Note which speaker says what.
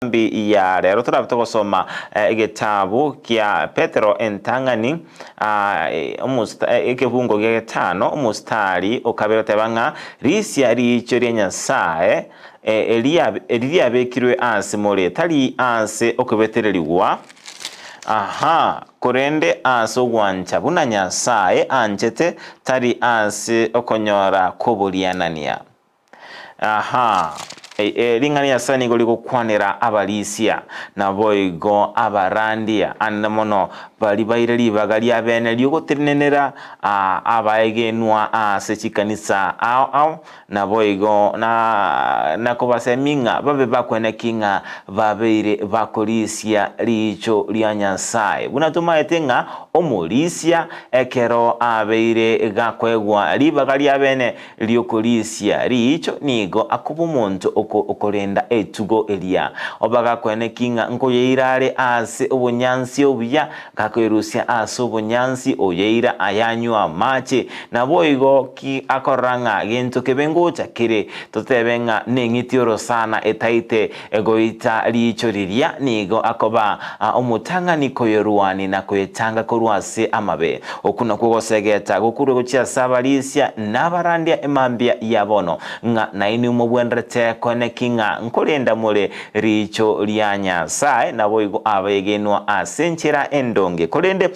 Speaker 1: Mbi ya rero torabe togosoma egetabu kia Petero entang'ani, ekebungo gia getano, omostari o kabere oteba ng'a, Risia riicho ria Nyasae eriabekirwe ase more, tari ase okobetererigwa, aha, korende ase ogwancha buna Nyasae anchete, tari ase okonyora kw'oborianania. Aha, ring'ana ria Nyasae nigo rigokwanera abarisia, naboigo abarandia, ande mono baria baire ribaga riabene riogotenenera abaegenwa ase chikanisa ao ao, naboigo nakobasemia ng'a babe bakweneki ng'a babeire bakorisia riicho ria Nyasae. Buna tomaete ng'a omorisia ekero abeire gakoegwa ribaga riabene Ri'okorisia riicho nigo akoba omonto okorenda etugo eria. Obagakoeneki ng'a nkoyeira are aase obonyansi obuya, gakoyerusia aase obonyansi, oyeira ayanywe amache. Naboigo ki akorora ng'a gento kebe ngocha kere, totebe ng'a neng'iti y'orosana etaite goita riicho riria, nigo akoba omotang'ani koyorwania na koyetanga korwa ase amabe. Okwo nakwo ogosegeta gokurwe gochia ase abarisia na abarandia emambia ya bono, ng'a nainwe mobwenerete koeneki ng'a nkorenda more riicho ria Nyasae, naboigo abegenwa ase enchera endonge. Korende.